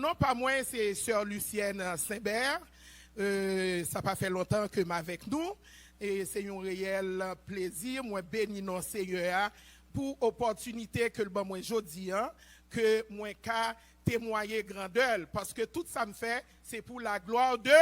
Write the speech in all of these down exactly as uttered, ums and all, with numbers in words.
Non pa mwen, se Sè Lucienne Saint-Bert. Euh, sa pa fè lontan ke m avèk nou. E se yon reyèl plezi. Mwen beni non Seyè a pou opòtinite ke l ban mwen jodi a, ke mwen ka temwaye grandè l, paske tout sa m fè, se pou la gloire de,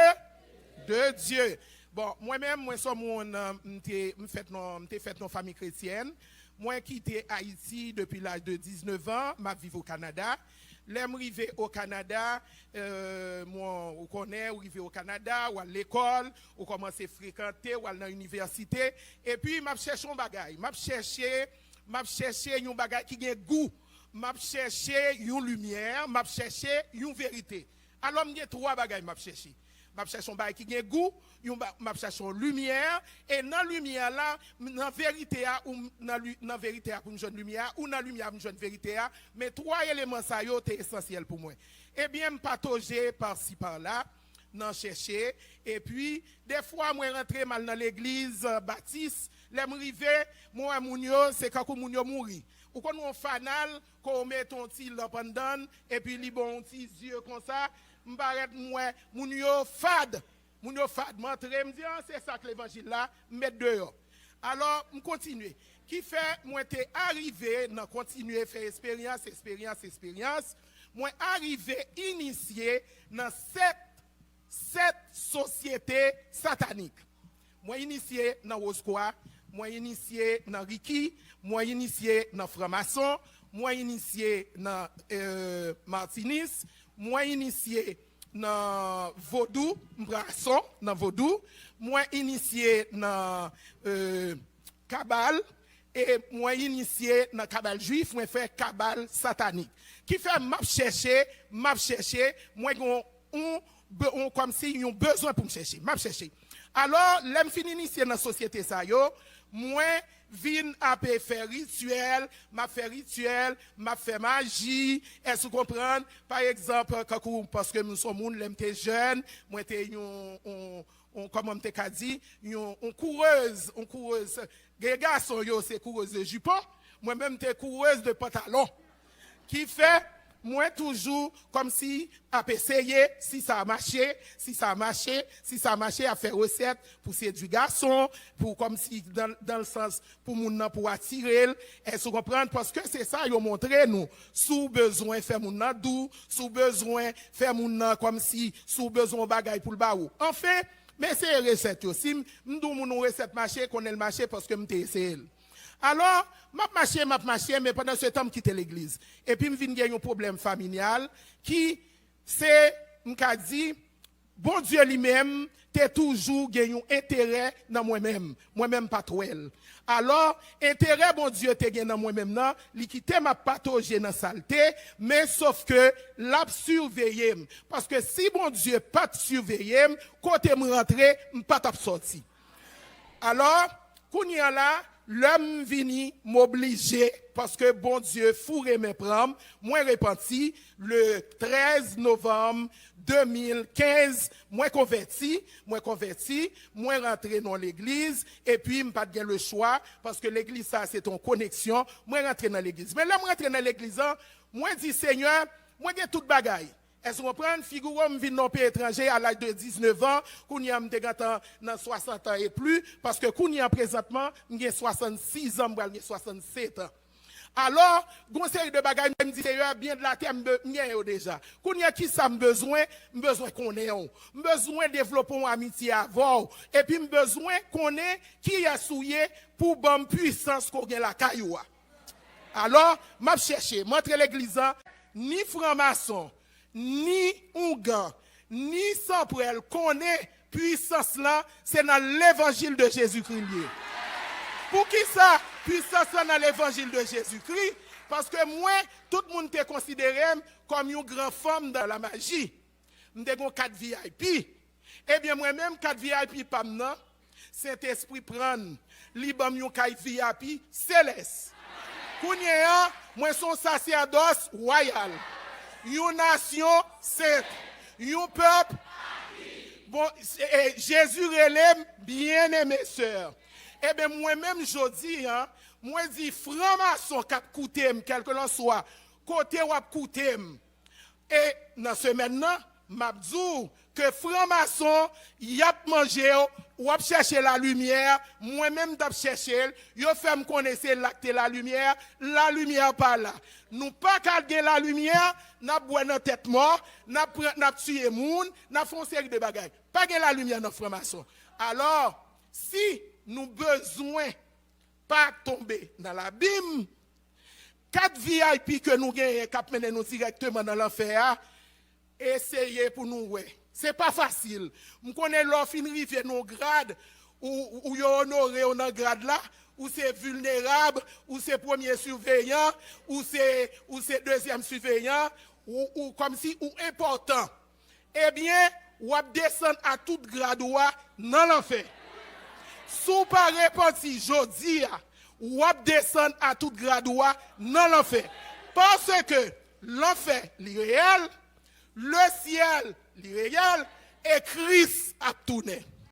de Dieu. Bon, mwen menm, mwen se yon moun, euh, m te, m fèt nan, m te fèt nan fanmi kretyèn. Mwen kite Ayiti depi laj de diznèf an, m ap viv o Kanada. Lè m rive o Kanada, euh, mwen, ou konnen, ou rive o Kanada, ou al lekòl, ou kòmanse frekante, ou al nan inivèsite, epi m ap chèche yon bagay. M ap chèche, m ap chèche yon bagay ki gen gou. M ap chèche yon limyè, m ap chèche yon verite. Alò, m gen twa bagay m ap chèche. M ap chèche yon bagay ki gen gou, yon ba, m ap chèche yon limyè, e nan limyè la, m, nan verite a, ou m, nan li, nan verite a pou m jwenn limyè a, ou nan limyè a pou m jwenn verite a, men twa eleman sa yo te esansyèl pou mwen. Ebyen, m patoje pasi pala, nan chèche, epi, defwa mwen rantre m al nan legliz, euh, batis, lè m rive, mwen wè moun yo, se kankou moun yo mouri. Ou konn yon fanal, ke w mete yon ti lanp anndan l, epi li ba w yon ti zye konsa, m parèt m wè moun yo fad. Moun yo fad, m antre, m di, "Ah, se sa k levanjil la," m met deyò. Alò, m kontinye. Ki fè mwen te arive nan kontinye fè esperyans, esperyans, esperyans. Mwen arive inisye nan sèt, sèt sosyete satanik. Mwen inisye nan Wozkwa, mwen inisye nan Riki, mwen inisye nan Franmason, mwen inisye nan, euh, Matinis, mwen inisye nan Vodou, m pran ason nan Vodou, mwen inisye nan, euh, Kabal, e mwen inisye nan Kabal jwif, mwen fè Kabal satanik. Ki fè m ap chèche, m ap chèche, mwen gen yon, yon be-, yon, kòmsi yon bezwen pou m chèche. M ap chèche. Alò, lè m fin inisye nan sosyete sa yo, mwen vin ape fè rityèl, m ap fè rityèl, m ap fè maji, èske w konprann? Pa egzanp, kankou, paske m se yon moun, lè m te jèn, mwen te yon, yon, yon, kòman m te ka di, yon, yon kourèz, yon kourèz. Gen gason yo, se kourèz de jipon, mwen menm, m te kourèz de pantalon. Ki fè, mwen toujou kòmsi ap eseye, si sa mache, si sa mache, si sa mache, ap fè resèt pou sedui gason, pou kòmsi dan, dan l sans pou moun nan, pou atire l. Èske w konprann? Paske se sa yo montre nou. Si w bezwen fè moun nan dou, si w bezwen fè moun nan kòmsi, si w bezwen yon bagay pou l ba ou. Anfen, m eseye resèt yo. Si m, m di w moun yon resèt mache, konnen l mache paske m te eseye l. Alò, m ap mache, m ap mache, men pandan se tan m kite legliz. Epi m vin gen yon pwoblèm familyal ki se, m ka di, Bondye li menm te toujou gen yon enterè nan mwen menm. Mwen menm m pa t wè l. Alò, enterè Bondye te gen nan mwen menm nan, li kite m ap patoje nan salte, men sòf ke l ap siveye m. Paske si Bondye pa t siveye m, kote m rantre, m pa t ap sòti. Alò, kounye a la, lè m vini, m oblije, paske Bondye foure men pran m, mwen repanti, le trèz novanm de mil kenz, mwen konvèti, mwen konvèti, mwen rantre nan legliz, epi m pa t gen lechwa, paske legliz sa se te yon koneksyon, mwen rantre nan legliz. Men lè m rantre nan legliz la, mwen di, Senyè, mwen gen tout bagay. Èske w konprann? Figure w, m vin nan yon peyi etranje a laj de diznèf an, kounye a m te gentan nan swasant an e plis, paske kounye a prezantman, m gen swasannsis an, m pral gen swasannsèt an. Alò, gen yon seri de bagay, m di, Seyè, byen de latè, m be-, m genyen yo deja. Kounye a, kisa m bezwen? M bezwen konnen w. M bezwen devlope yon amitye avè w. Epi m bezwen konnen kiyès ou ye pou w ban m pwisans ke w gen lakay ou a. Alò, m ap chèche, m antre legliz la, ni franmason, ni ougan, ni sanprèl konnen pwisans lan se nan levanjil de Jezikri l ye. Poukisa pwisans lan nan levanjil de Jezikri? Paske mwen, tout moun te konsidere m kòm yon gran fanm dan la maji. M te gen yon kat V I P. Ebyen, mwen menm, kat V I P pa m nan, Sentespri pran l, li ban m yon kay V I P selès. Kounye a, mwen se yon sasèdòs wayal, yon nasyon sent, yon pèp. Bon, e, Jezi rele m byeneme sè. Ebyen, mwen menm jodi a, mwen di franmason k ap koute m, kèlkelanswa kote w ap koute m, E nan semèn nan, m ap di w ke franmason, y ap manje w, w ap chèche lalimyè, mwen menm m t ap chèche l, yo fè m konnen se la k te lalimyè, lalimyè pa la. Nou pa ka gen lalimyè, n ap bwè nan tèt mò, n ap pran, n ap tiye moun, n ap fè yon seri de bagay. Pa gen lalimyè nan franmason. Alò, si nou bezwen pa tonbe nan labim, kat V I P ke nou genyen k ap mennen nou dirèkteman nan lanfè a, eseye pou nou wè. Se pa fasil. M konnen lè w fin rive nan yon grad, ou, ou yo onore w nan grad la, ou se vilnerab, ou se premye siveyan, ou se, ou se dezyèm siveyan, ou, ou kòmsi ou enpòtan. Ebyen, w ap desann a tout grad ou a nan lanfè. Si w pa repanti jodi a, w ap desann a tout grad ou a nan lanfè. Paske lanfè, li reyèl, lesyèl, li reyèl, e Kris ap tounen.